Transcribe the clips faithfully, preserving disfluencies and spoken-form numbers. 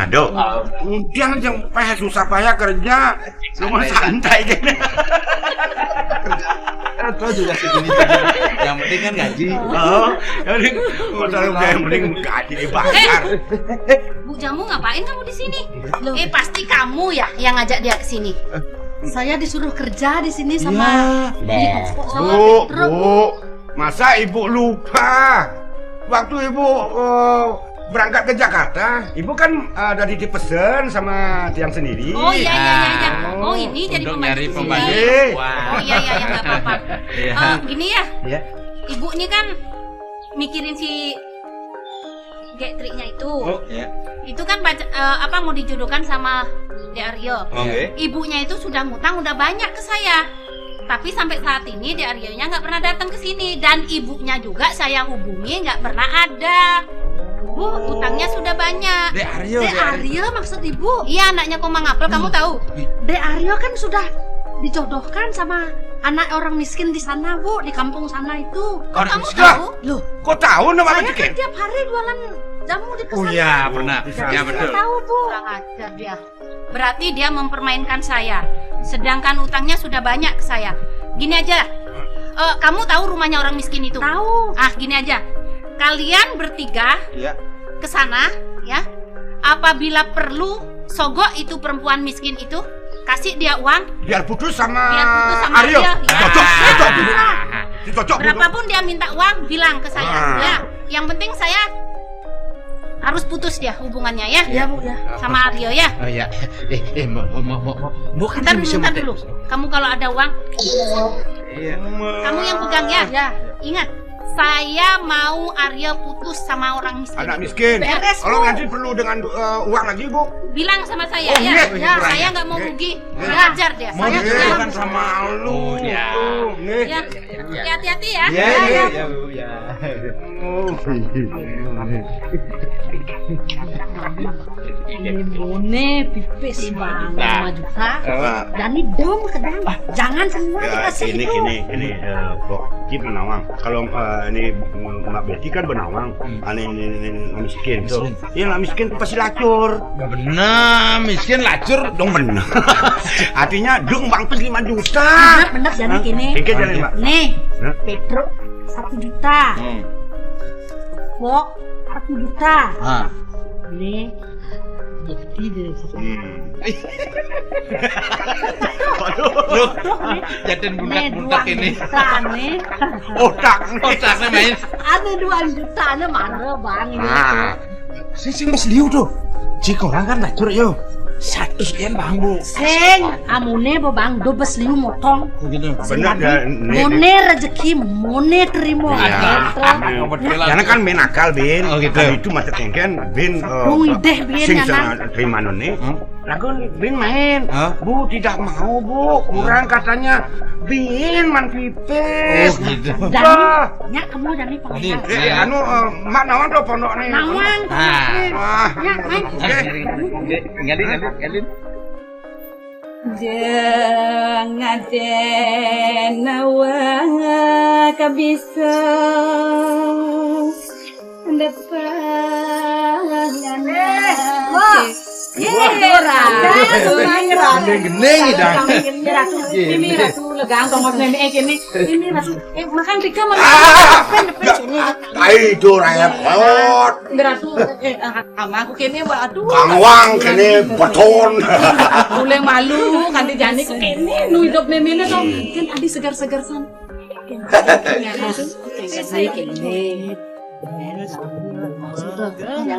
Aduh, untiang yang payah susah payah kerja, cuma santai gini. Atau juga segini, yang penting kan gaji. Oh, jadi modal yang penting gaji dibayar. Eh, Bu Jamu, ngapain kamu di sini? Eh, pasti kamu ya yang ngajak dia ke sini. Saya disuruh kerja di sini sama Iya. Bah, Bu, Bu, masa Ibu lupa? Waktu Ibu eh, berangkat ke Jakarta, Ibu kan eh, ada dipesan sama tiang sendiri. Oh iya iya iya iya. Oh, ini jadi untuk nyari pembantu. Pembantu. Iya. Oh iya iya iya, nggak apa-apa. Iya. Eh, gini ya. Iya. Ibu ini kan mikirin si Getriknya itu. Oh, iya. Itu kan baca- eh, apa, mau dijodohkan sama De Aryo. Oke. Ibunya itu sudah ngutang udah banyak ke saya. Tapi sampai saat ini De Aryonya nggak pernah datang ke sini dan ibunya juga saya hubungi nggak pernah ada. Bu, utangnya sudah banyak. De Aryo, De De Aryo. Aryo maksud ibu? Iya, anaknya Komang Apel, kamu tahu? De Aryo kan sudah dijodohkan sama anak orang miskin di sana, Bu, di kampung sana itu. Kok kamu tahu? Loh, kok tahu nama Saya kan tiap hari jualan jamu di sana. Oh iya, pernah. Jadi saya tahu, Bu. Kurang ajar dia. Berarti dia mempermainkan saya. Sedangkan utangnya sudah banyak ke saya. Gini aja. Eh, kamu tahu rumahnya orang miskin itu? Tahu. Ah, gini aja. Kalian bertiga Iya. Ke sana, ya. Apabila perlu, sogok itu perempuan miskin itu, kasih dia uang. Biar putus sama Biar putus sama Aryo. Aryo, ya. Cocok, cocok. Cocok, Bu. Berapapun dia minta uang, bilang ke saya. Ah. Ya, yang penting saya harus putus dia hubungannya, ya. Iya, Bu, ya. Sama Aryo, ya. Oh, iya. Eh, eh, mau, mau, mau, mau. Bu, kan ntar dulu, ntar dulu. Kamu kalau ada uang, iya. Kamu yang pegang, ya. Ya. Ingat, saya mau Aryo putus sama orang miskin. Anak miskin. Beres, Bu. Kalau nanti perlu dengan eh, uang lagi, Bu. Bilang sama saya, oh, ya. Iya. Ya, saya nggak mau rugi. Iya. Kurang ajar dia. Mau saya dijodohkan sama lu. Oh, iya. Tuh, nih. Ya. Ya, hati-hati ya. Iya, iya, iya, Bu, ya. Oh. Ini bone pipis bang, nah. Lima juta. Apa? Dan ini dom kedang. Ah. Jangan semua ya, dikasih ini, itu. Ini, ini, eh, Pok, kita nawang. Kalau eh, ini Mbak Betty kan benawang, hmm. Ane ini, ini, ini miskin tuh. Miskin. Iya lah, miskin pasti lacur. Bener, miskin lacur dong bener. Artinya dong bang pes lima juta. Bener, bener, jadi gini. Oke, jadi, Mbak. Nih, hah? Petro satu juta. Hmm. Wok satu juta. Ah. Nih, jadi deh. Hmm. Loh, jadiin bundak-bundak ini. Nih, dua juta nih. Otak, otaknya main. Ada dua juta, ada mana, Bang, ini? Ah. Sing, sing, Mas Liu tuh. Cik orang kan lacur yo. Satu sekian, Bang, Bu. Sing, amune bo, Bang, do Bas Liu motong. Begitu. Bener ya, nih. Mone rezeki, mone terima. Iya. Gitu. Karena kan main akal, Bin. Oh, gitu. Kan itu mata kengken, Bin. Nung ideh, Bin, sing ya, terima none. Hmm? Lagu Bin main. Hah? Bu tidak mau, Bu. Kurang katanya Bin man pipis. Oh, gitu. Wah. Nya kamu dari pengayal. Eh, eh, anu eh, Mak nawang tuh pondok nih. Nawang. Ah. Wah. Ya, main. Oke. Ngalin, ngalin, ngalin. Jangan nawang kabisa. Depan. Eh, wah. Wah, Dora. Gendeng, gendeng, gendeng. Ini Ratu legang tongos nenek eh, kene. Ini Ratu. Eh, makan tiga makan. Ah, depan, depan sini. Tai Dora ya, kot. Ratu, eh, eh, ah, sama aku kene, Mbak. Aduh. Kang Wang kene beton. Boleh malu, kanti jani kene, nu hidup memene to. Kan tadi segar-segar san. Kene, kene, kene.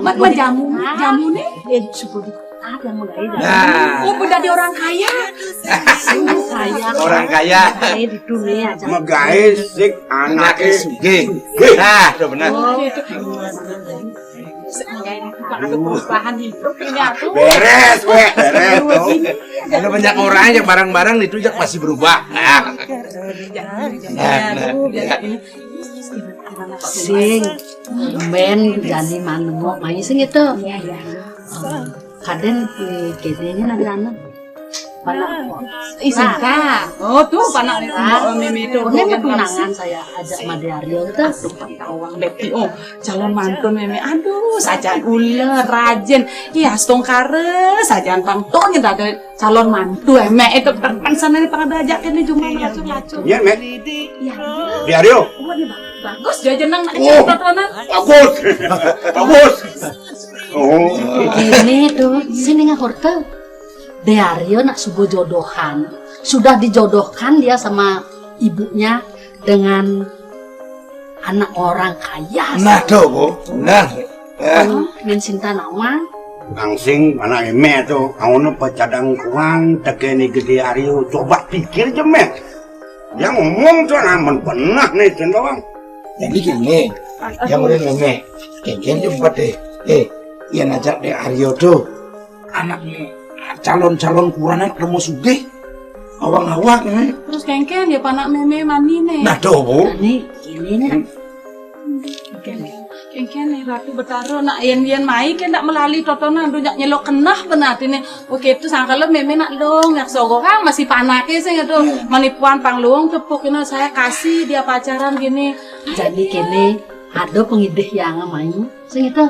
Mat, mat jamu, jamu nih. Eh, syukur. Ah, yang mau gawe. Nah. Oh, udah di orang kaya. Orang kaya. Orang kaya. Eh, di dunia aja. Megawe sik anake sugih. Nah, udah benar. Oh, itu. Aduh, perubahan hidup ini, aduh. Beres, weh, beres tuh. Ada banyak orang yang barang-barang itu jak masih berubah. Nah. Nah, nah. Sing, men jani manengok mai sing itu. Kadén eh, gedenya nanti anu. Panak. Ih, Sinta. Oh, tuh panak Sinta. Mémé tuh. Ini tunangan saya ajak sama Diario tuh. Aduh, panak awang Bepi. Oh, calon mantun mémé. Aduh, sajan uler, rajin. Iya, astungkara, sajan pang tuh nyénta ada calon mantu mémé itu pang sana nih pang ada ajak ini cuma lacur-lacur. Iya, Mék. Iya. Diario. Oh, ini bagus. Bagus, jajanan nak. Oh, totonan. Bagus. Bagus. Oh. Ini tuh, sini ngahur tuh. Diario nak subuh jodohan. Sudah dijodohkan dia sama ibunya dengan anak orang kaya. Nah, tuh, Bu. Nah. Eh. Mén Sinta nawang. Langsing anak mémé tuh, aono pacadang kuang, tekeni gedé Aryo. Coba pikir aja, Mék. Yang ngomong tuh anak men pernah nih, Cen doang. Jadi gini, yang udah mémé, kéngkén cepat deh. Eh, yang ngajak deh Aryo tuh. Anak nih, calon-calon kurangan ketemu sugih. Awang-awang nih. Terus kéngkén ya panak mémé mani nih. Nah, tuh, Bu. Ini, ini nih. Kéngkén nih Ratu Betara nak yén-yén mai ké ndak melali totonan tuh nyak nyelok kenah benat ini. Oké, itu sangkala mémé nak long, nyak sogo kan masih panaké sing itu. Manipuan pang long tepuk ini saya kasih dia pacaran gini. Jadi kéné ada pengidih yang mai sing itu.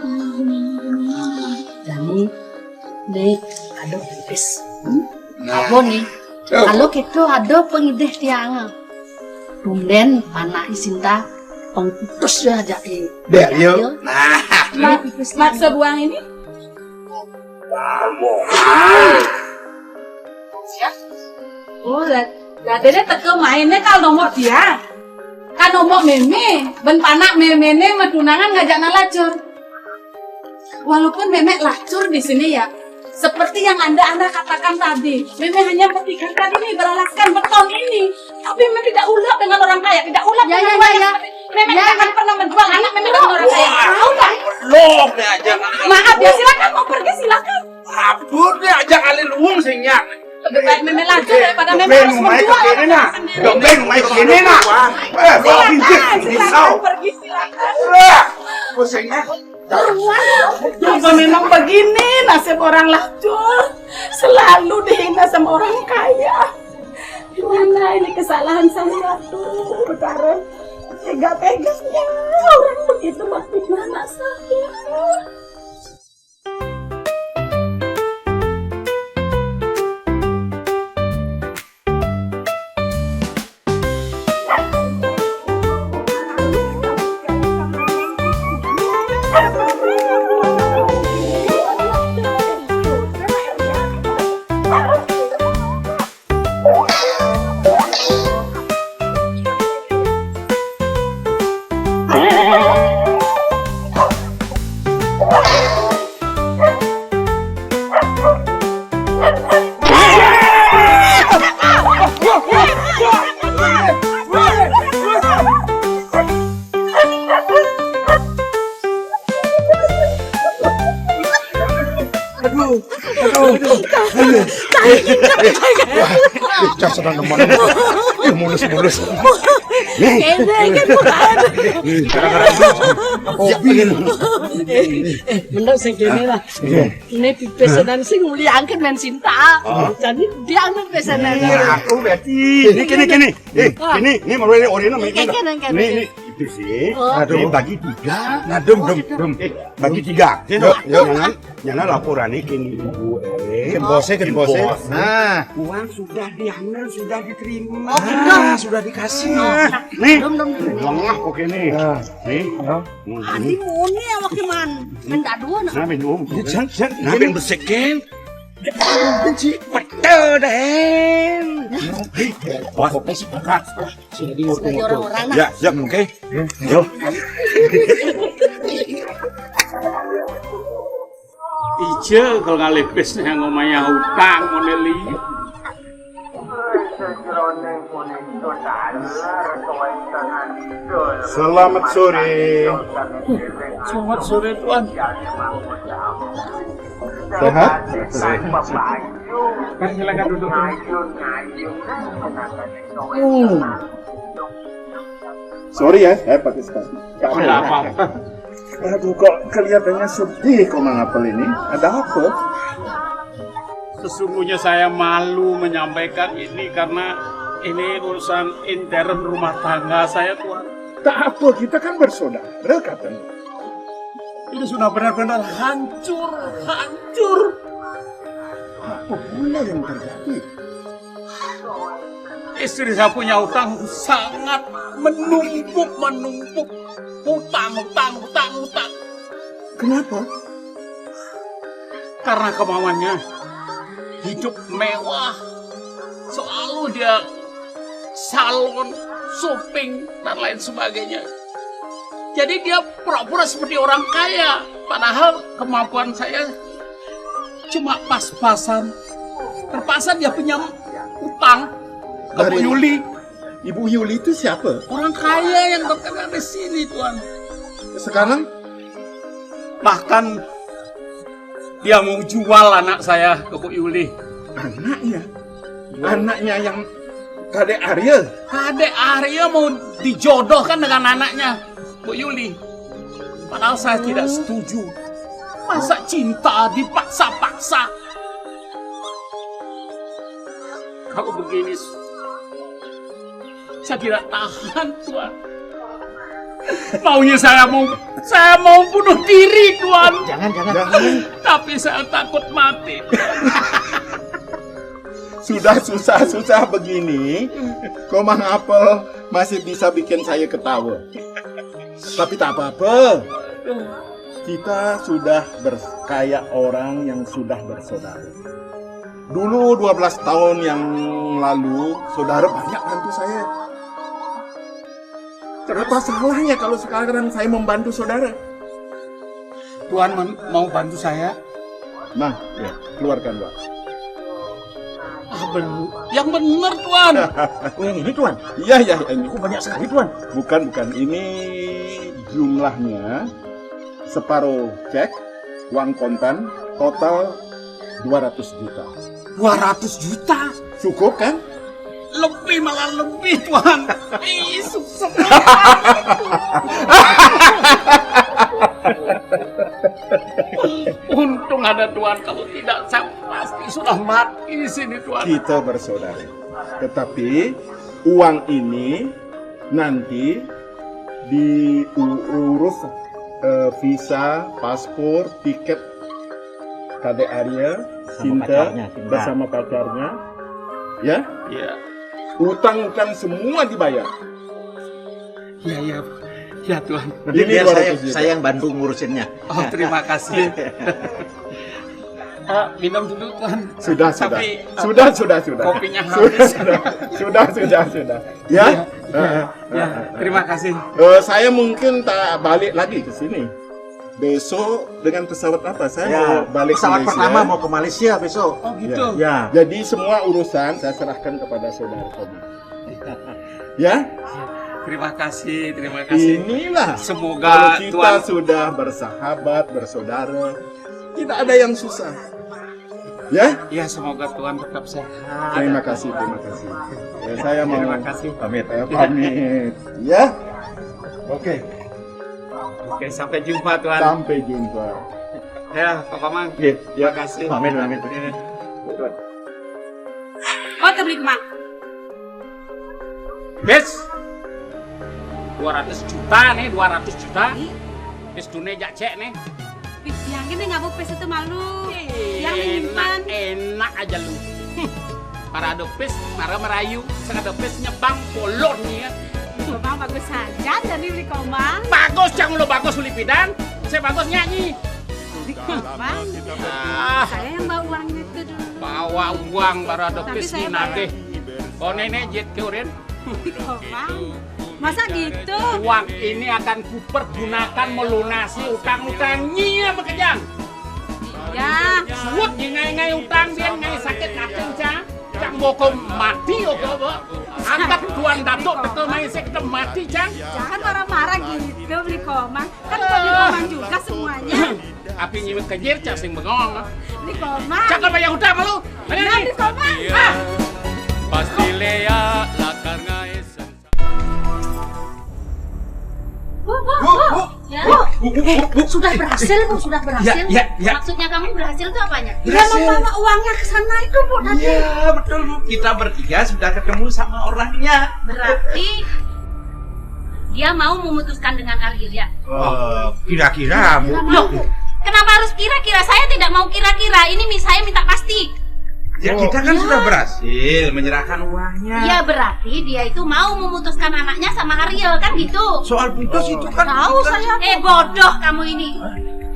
Jadi nih ada pipis. Nah. Apa nih? Kalau gitu ada pengidih tiang. Tumbén panak Sinta pengkutus ya ajak i. Dek, yuk. Nah, maksa buang ini. Oh, lah, lah dia teka mainnya kalau nomor dia. Kan nomor mémé, ben panak mémé né matunangan ngajak nalacur. Walaupun mémé lacur di sini ya, seperti yang Anda, Anda katakan tadi, mémé hanya bertiga kali ini beralaskan beton ini. Tapi mémé tidak ulap dengan orang kaya, tidak ulap dengan orang kaya. Mémé tidak akan pernah menjual anak mémé dengan orang kaya. Tahu nggak? Belum nih aja. Maaf ya, silakan mau pergi silakan. Abut nih aja kali luwung sing nyak. Lebih baik mémé lacur daripada mémé harus menjual anak mémé sendiri. Dong, Ben, main sini nah. Eh, bawa bibir, silakan pergi, silakan. Wah, pusingnya. Apa memang begini nasib orang lacur? Selalu dihina sama orang kaya. Gimana ini kesalahan saya tuh, Betara? Tega-teganya orang begitu memfitnah anak saya. Aduh, aduh, aduh. Wah, Ica sedang demen. Ih, mulus-mulus. Nih. Ini kan bukan. Nih, gara-gara itu. Kopi. Eh, bener sing kéné lah. Iya. Ini pesenan sing muliakan men cinta. Oh. Jadi dia ambil pesenan. Iya, aku berarti. Ini, ini, ini. Eh, ini, ini mau ini, ini, ini. Ini, ini. Itu sih. Oh. Aduh, bagi tiga. Nah, dum, dum, dum. Eh, bagi tiga. Yuk, yuk. Jangan, jangan laporan ini ke ibu, eh. Ke bosé, ke bosé. Nah, uang sudah diambil, sudah diterima. Oh, sudah. Ah, sudah dikasih. Nih. Dum, dum, dum. Lengah kok ini. Nah. Nih. Ya. Adi muni awak cuman mendadu nak. Nah, minum. Jangan, jangan. Nah, minum besikin. Benci. Betul, Den. Wah, kopi sih berat. Sini di orang-orang. Ya, siap, oke. Yo. Ica kalau ngalih pis nih ngomongnya utang model ini. Selamat sore. Selamat sore, Tuan. Sehat? Kan silakan duduk. Hmm. Sorry ya, saya pakai sepatu. Nggak apa-apa. Aduh, kok kelihatannya sedih kok Mang Apel ini? Ada apa? Sesungguhnya saya malu menyampaikan ini karena ini urusan intern rumah tangga saya, Tuan. Tak apa, kita kan bersaudara, katanya. Ini sudah benar-benar hancur, hancur. Apa pula yang terjadi? Istri saya punya utang sangat menumpuk, menumpuk. Utang, utang, utang, utang. Kenapa? Karena kemauannya hidup mewah. Selalu dia salon, shopping, dan lain sebagainya. Jadi dia pura-pura seperti orang kaya. Padahal kemampuan saya cuma pas-pasan. Terpaksa dia pinjam utang ke Bu Yuli. Ibu Yuli itu siapa? Orang kaya yang terkenal di sini, Tuan. Sekarang? Bahkan dia mau jual anak saya ke Bu Yuli. Anaknya? Anaknya yang Kadek Arya? Kadek Arya mau dijodohkan dengan anaknya Bu Yuli. Padahal saya tidak setuju. Masa cinta dipaksa-paksa? Kalau begini, saya tidak tahan, Tuan. Maunya saya mau, saya mau bunuh diri, Tuan. Jangan, jangan. Jangan. Tapi saya takut mati. Sudah susah-susah begini, Komang Apel masih bisa bikin saya ketawa. Tapi tak apa-apa. Kita sudah ber- kayak orang yang sudah bersaudara. Dulu dua belas tahun yang lalu, saudara banyak bantu saya. Apa salahnya kalau sekarang saya membantu saudara? Tuan men- mau bantu saya? Nah, ya, keluarkan, Pak. Ah, bener. Yang bener, Tuan. Oh, yang ini, Tuan? Iya, iya, ini. Kok banyak sekali, Tuan? Bukan, bukan. Ini jumlahnya separuh cek, uang kontan, total dua ratus juta. Dua ratus juta? Cukup, kan? Lebih, malah lebih, Tuan. Ih, sukses. Untung ada Tuan, kalau tidak saya pasti sudah mati di sini, Tuan. Kita bersaudara. Tetapi uang ini nanti diurus, eh, visa, paspor, tiket Kadek Arya, Sinta, pacarnya, Sinta, bersama pacarnya. Ya? Iya. Utang-utang semua dibayar. Iya, iya. Ya, Tuan. Nanti ini biar saya, saya yang bantu ngurusinnya. Oh, terima kasih. Ah, minum dulu, Tuan. Sudah, sudah. Tapi, sudah, sudah, sudah. Kopinya habis. Sudah, sudah, sudah, sudah. Ya? Ya, ya, terima kasih. Eh, saya mungkin tak balik lagi ke sini. Besok dengan pesawat apa? Saya mau balik ke Malaysia. Pesawat pertama mau ke Malaysia besok. Oh, gitu. Ya. Jadi semua urusan saya serahkan kepada saudara Komang. Ya? Terima kasih, terima kasih. Inilah. Semoga kalau kita sudah bersahabat, bersaudara, tidak ada yang susah. Ya? Ya, semoga Tuan tetap sehat. Terima kasih, terima kasih. Ya, saya mau pamit. Terima kasih. Pamit. Ya, pamit. Ya. Oke. Oke, sampai jumpa, Tuan. Sampai jumpa. Ya, Pak Komang. Iya, iya. Terima kasih. Pamit, pamit. Iya. Oh, terbeli kemana? Bis. Dua ratus juta nih, dua ratus juta. Ih. Bis dunia jak cek nih. Bis, yang ini ngabuk bis itu malu. Ih, yang ini enak, enak aja lu. Hmm. Para ada bis, mara merayu, sing ada bis nyebang polon nih ya. Komang bagus saja jadi beli Komang. Bagus, jangan lo bagus uli pidan, saya bagus nyanyi. Beli Komang. Ah. Saya yang bawa uangnya itu dulu. Bawa uang, baru ada bis nih nagih. Oh, nenek jet ke urin. Beli Komang. Masa gitu? Uang ini akan kupergunakan melunasi utang-utang nyia bekejang. Iya. Suut ngai-ngai utang, biar ngai sakit hati, Cang. Cang boko mati, oke, Bo. Angkat Tuan Datuk, teka main sekte mati, Cang. Jangan marah-marah gitu, beli Komang. Kan beli Komang juga semuanya. Api nyiwit kejir, Cang sing bengong. Beli Komang. Cang kan bayar utang malu. Ayo, nah, nih. Beli Komang. Ah. Pasti Lea lakar ngai. Bu, bu, bu. Ya. Bu, Bu, bu, bu, bu. Sudah berhasil, Bu, sudah berhasil. Ya, ya, ya. Maksudnya kamu berhasil itu apanya? Dia berhasil. Membawa uangnya ke sana itu, Bu, tadi. Iya, betul, Bu. Kita bertiga sudah ketemu sama orangnya. Berarti dia mau memutuskan dengan Arya. Oh, kira-kira, Bu. Loh, kenapa harus kira-kira? Saya tidak mau kira-kira. Ini mi-, saya minta pasti. Ya, oh, kita kan sudah berhasil menyerahkan uangnya. Ya, berarti dia itu mau memutuskan anaknya sama Arya, kan gitu? Soal putus itu kan tahu kita saya. Eh, bodoh kamu ini.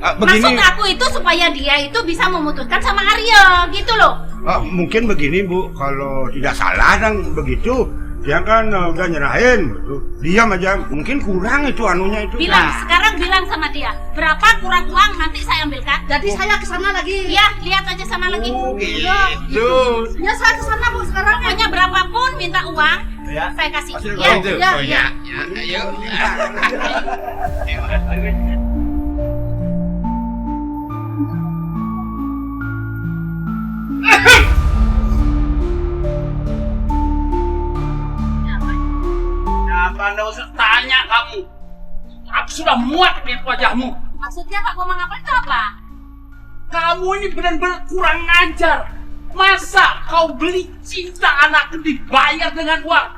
Ah, begini. Maksud aku itu supaya dia itu bisa memutuskan sama Arya, gitu loh. Ah, mungkin begini, Bu, kalau tidak salah dan begitu, dia kan, eh, udah nyerahin, gitu. Diam aja, mungkin kurang itu anunya itu. Bilang, nah, sekarang bilang sama dia, berapa kurang uang nanti saya ambilkan. Jadi saya ke sana lagi. Iya, lihat aja sana lagi. Oh, gitu. Ya, saya ke sana, Bu, sekarang. Pokoknya berapapun minta uang, ya, saya kasih. Pasti ya, gitu. Ya, oh, ya, ya, ayo. Apa ndak usah tanya kamu? Aku sudah muak lihat wajahmu. Maksudnya Pak Komang apa itu apa? Kamu ini benar-benar kurang ajar. Masa kau beli cinta anakku dibayar dengan uang?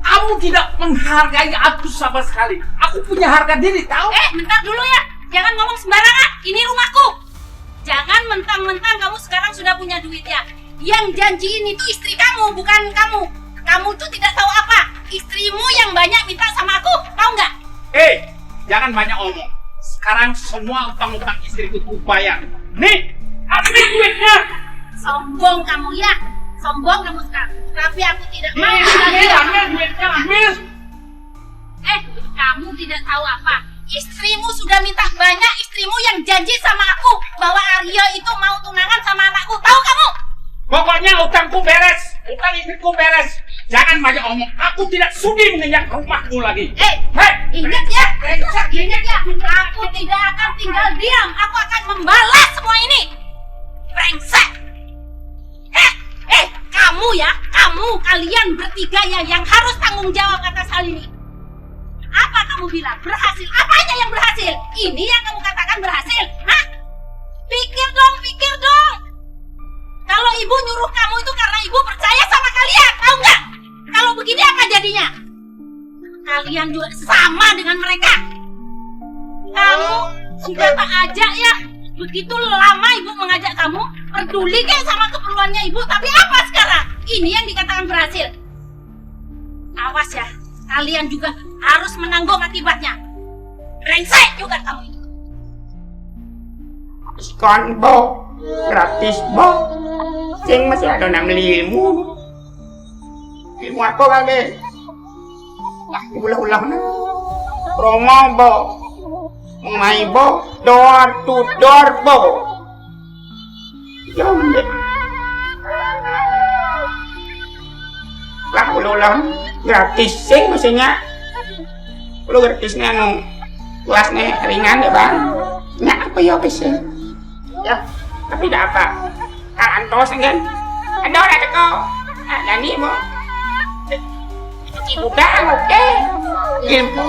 Kamu tidak menghargai aku sama sekali. Aku punya harga diri, tahu? Eh, bentar dulu ya. Jangan ngomong sembarangan. Ini rumahku. Jangan mentang-mentang kamu sekarang sudah punya duit ya. Yang janjiin itu istri kamu, bukan kamu. Kamu tuh tidak tahu apa. Istrimu yang banyak minta sama aku, tahu nggak? Eh, jangan banyak omong. Sekarang semua utang-utang istriku ku bayar. Nih, ambil duitnya. Sombong kamu ya. Sombong kamu sekarang. Tapi aku tidak mau. Nih, ambil, ambil duitnya, ambil. Eh, kamu tidak tahu apa? Istrimu sudah minta banyak, istrimu yang janji sama aku bahwa Arya itu mau tunangan sama anakku. Tahu kamu? Pokoknya utangku beres, utang istriku beres. Jangan banyak omong. Aku tidak sudi menginjak rumahmu lagi. Eh, hei, ingat ya, brengsek, ingat ya. Aku tidak akan tinggal diam. Aku akan membalas semua ini. Brengsek. Eh, eh, kamu ya, kamu, kalian bertiga ya yang harus tanggung jawab atas hal ini. Apa kamu bilang? Berhasil? Apanya yang berhasil? Ini yang kamu katakan berhasil? Hah? Pikir dong, pikir dong. Kalau ibu nyuruh kamu itu karena ibu percaya sama kalian, tahu nggak? Kalau begini apa jadinya? Kalian juga sama dengan mereka. Kamu sudah tak ajak ya? Begitu lama ibu mengajak kamu, peduli kayak sama keperluannya ibu, tapi apa sekarang? Ini yang dikatakan berhasil. Awas ya, kalian juga harus menanggung akibatnya. Brengsek juga kamu itu. Diskon, Bo. Gratis, Bo. Sing masih ada nang beli ilmu. Ilmu apa kan, deh? Lah, ulah-ulah, nah. Promo, Bo. Mai, Bo. Door to door, Bo. Jom, deh. Lah, ulah-ulah. Gratis, sing, maksudnya. Kalau gratis nih, anu, kelasnya ringan ya, Bang. Nyak apa ya, bisa? Ya, tapi tidak apa. Antos kan? Ada orang teko. Nah, jadi mau. Itu budak, oke. Ilmu.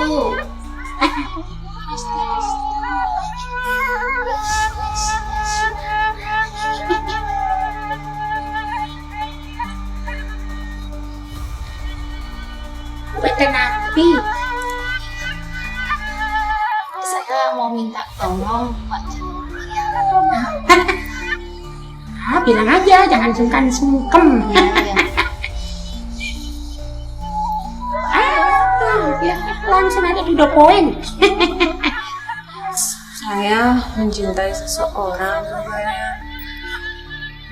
Bukan api. Saya mau minta tolong, Pak. Ah, bilang aja, jangan sungkan-sungkem. Iya, iya. Ah, ya, langsung aja to the point. Saya mencintai seseorang,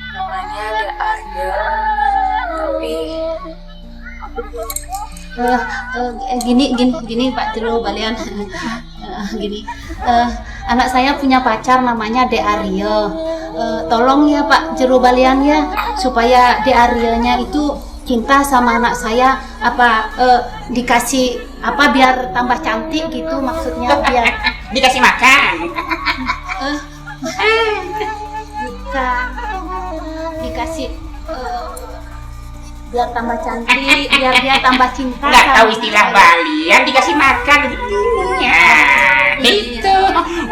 namanya De Arya, tapi Eh, eh, gini, gini, gini, Pak Jero Balian. Eh, gini, eh, anak saya punya pacar namanya De Arya. Eh, tolong ya, Pak Jero Balian, ya, supaya De Aryanya itu cinta sama anak saya. Apa, eh, dikasih apa biar tambah cantik gitu, maksudnya, biar dikasih makan. Eh, bukan. Dikasih, eh, Biar tambah cantik, biar dia tambah cinta Nggak sama tahu istilah kita. Balian, dikasih makan begini. Ya, itu.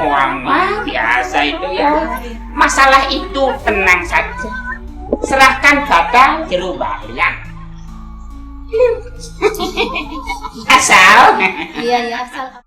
Wah, wah, biasa itu ya. Masalah itu tenang saja. Serahkan pada jero Balian. Asal. Iya, iya, asal.